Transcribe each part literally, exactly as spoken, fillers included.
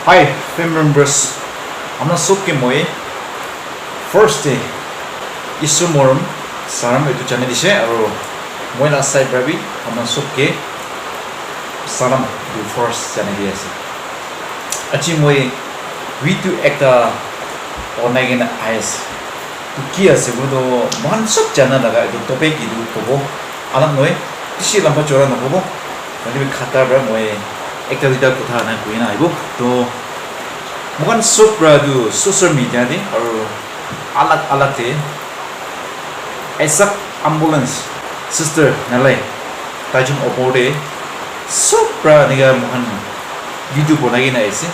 Hi, fam members. Amna sob ke moi first day Isu morom salam etu janai dise aru moi la side para bi amna sob ke salam etu first janai di ase. Aji moi video ekta banai kena ahi ase. Ki ase koile toh moikhan sob jana laga etu topic etu kobo. Alak nohoi, bishi lamba chora nakobo. Hoile bi khata para moi ekta duita kotha na koi na ahibo. Toh moikhan sob para etu social media te aru alak alak te Isaac Ambulance sister nalai taichun opor te sob para enika moikhan video banai kena ase.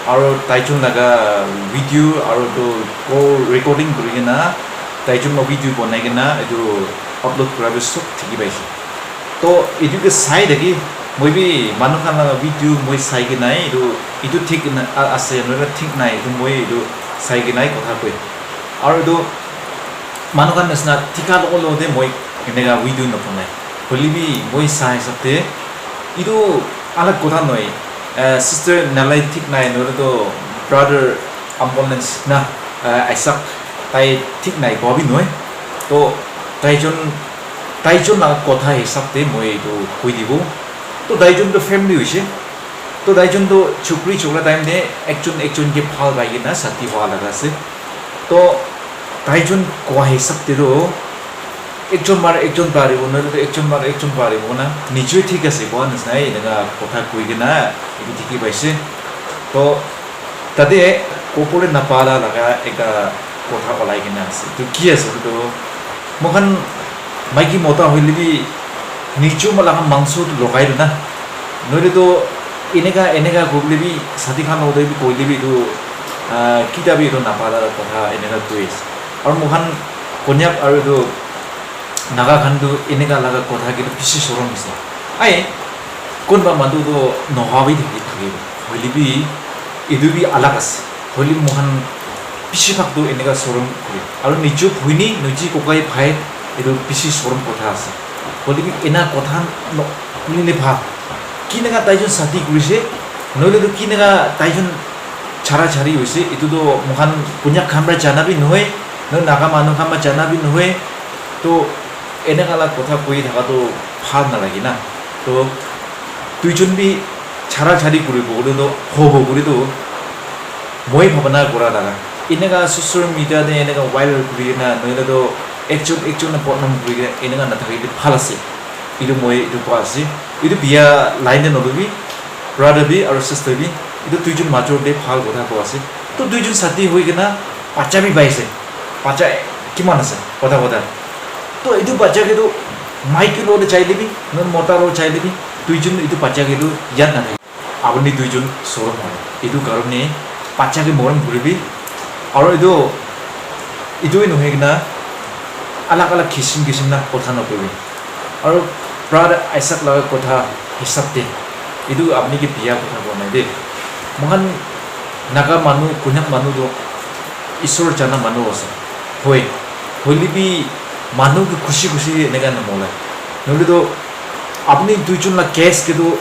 Aru taichun laga video aru tu call recording kuri kena taichun laga video banai kena etu upload kura tu sob thiki paise. To etu ke sai thaki moi bi manu khan laga video moi sai kena etu etu thik na a- ase noile thik nai etu moi etu sai kena kotha koi. Aru etu manu khan nisna thika logo logo te moi enika video nabanai. Hoile bi moi sa hisab te etu alak kotha nohoi. Eh, sister nalai thik nai nohole toh brother Ambulance na, eh, Isaac tai thik nai koa bi nohoi. Toh taijon taijon laga kotha hisab te moi etu koi dibo. Toh taijon toh family hoise. Toh taijon toh chukri chokra time te ekjon ekjon ke bhal pai kena sati hua laga ase. Toh taijon koa hisab te toh ekjon mara ekjon paribo nohole toh ekjon mara ekjon paribo na niche thik ase koa nisna enika kotha koi kena etu dikhi paise. Toh tate kobole napara laga ekta kotha olai kena ase. Etu ki ase etu toh moikhan maiki mota hoile bi niche laga mangso toh logai do na. Nohole toh eneka eneka kobole bi sati khan logot bi koile bi etu ah, kita bi etu napara kotha eneka koi ase. Aru moikhan Konyak aru etu Naga khan tu eneka laga kotha ke tu bishi sorom ase. Ai, kunba manu tu noha bi thaki thaki hoile bi etu bi alag ase. Hoile moikhan bishi bhag tu eneka sorom kore. Aru niche bhuini, niche kokai bhai etu bishi sorom kotha ase. Hoile bi ena kotha no- Nini pha. Kinaka taijon sati kurise, nohole tu kinaka taijon chara chari hoise, etu tu moikhan Konyak khan para jana bi nohoi, nohole Naga manu khan para jana bi nohoi. To enaka la kotha koi thaka tu bhal nalage na. To duijon bi chara chari kuribo koile tu hobo koile tu moi bhabana kura laga. Enaka social media te enaka viral kuri kena, nohole tu ekjon ekjon la bodnam kuri kena enaka nathakile bhal ase. Etu moi etu koi ase. Etu bia line te nohoilebi, brother bi aru sister bi, etu duijon major te bhal kotha koi ase. To duijon sati hoi kena bacha bi pai ase. Bacha kiman ase? Kotha kotha. To etu bacha ke tu maiki loi jai lebi, nohole mota loi jai lebi, duijon etu bacha ke tu yad nathake. Apuni duijon sorom hobo. Etu karone bacha ke morom kuribi. Aru etu, etu hi nohoi kena alag alag kisim kisim na kotha nokobi. Aru brother Isaac laga kotha hisab te, etu apuni ke bia kotha koa nai de. Moikhan Naga manu, Konyak manu tu Isor jana manu ase. Hoi. Hoile bi manu ke khushi khushi eneka namolai. Nohole tu apuni duijon la case ke tu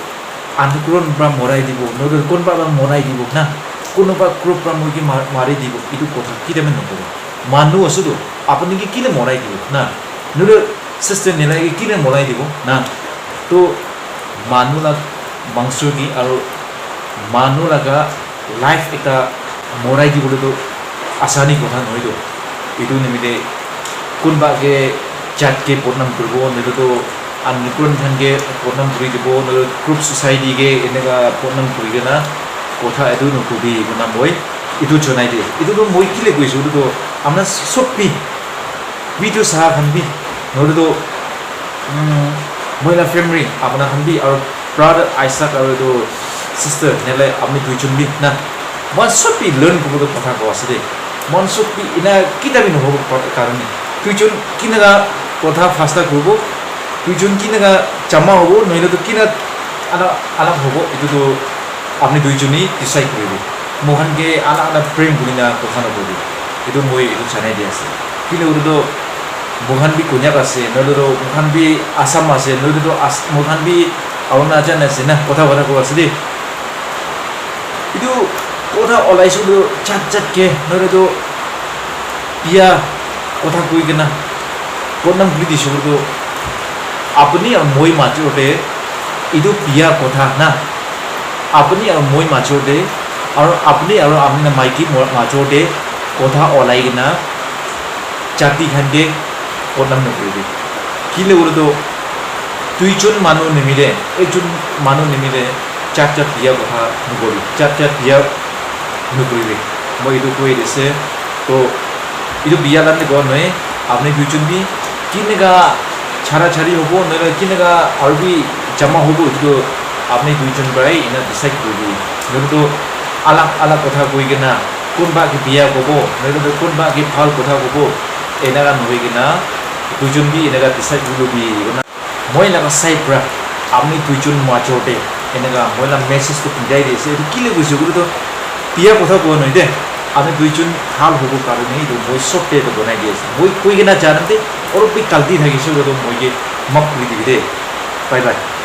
underground pra morai dibo, nohole kunba pra morai dibo na, kunuba group pra moi ke mar- mari dibo, etu kotha ketia bi nokobo. Manu ase tu, apuni ke kile morai dibo na, nohole sister nilai ke kile morai dibo na, to manu la mangso ke aru manu laga life ekta morai dibole tu asani kotha nohoi tu. Etu nimite kunba ke jat ke bodnam kuribo, nohole tu underground khan ke bodnam kuri dibo, nohole group society ke eneka bodnam kuri kena kotha etu nokobi kona moi etu jonai de. Etu tu moi kile koise, etu tu amna sob bi video saha khan bi, nohole tu, mm, moi la family, apuna khan bi, aru brother Isaac aru etu sister nele apni duijon bi na, moi sob bi learn kuribo kotha koi ase de. Moi sob bi ena kita bi nohobo par- karone duijon kinaka kotha fasta kuribo, duijon kinaka jama hobo, nohole tu kina alak alak hobo, etu tu apni duijone decide kuribo. Moikhan ke alak alak frame kuri na kotha nokuribo. Etu moi etu janai di ase. Kile koile tu moikhan bi Konyak ase, nohole tu moikhan bi Assam ase, nohole tu As- moikhan bi Arunachal ase na, kotha kotha koi ase de. Etu Kotha olaise tu chat chat ke, nohole tu biya kotha koi kena, bodnam kuri dise tu, apuni aru moi major te, etu biya kotha na, apuni aru moi major te, aru apuni aru apuni maiki mo-, major te kotha olai kena, jati khan ke bodnam nokuribi. Kile koile tu, duijon manu nimile, ekjon manu nimile, chat chat biya kotha nokuribi, chat chat biya nokuribi. Moi etu koi dise, to etu biya khan te koa nohoi, apni duijon bi kineka chara chari hobo, nohole kineka aru bi jama hobo, etu tu apni duijon para ena decide kuribi. Nohole tu alag alag kotha koi kena, kunba ke biya kobo, nohole tu kunba ke bhal kotha kobo, eneka nohoi kena, duijon bi eneka decide kuribi. Moi laga side para apni duijon major te eneka moi laga message tu phurai di ase. Etu kile koise koile tu biya kotha koa nohoi de. Apni duijon bhal hobo karone etu moi sob te etu banai di ase. Moi koi kena jana te aru bi galti thakise koile tu moi ke maaf kuri dibi de. Bye bye.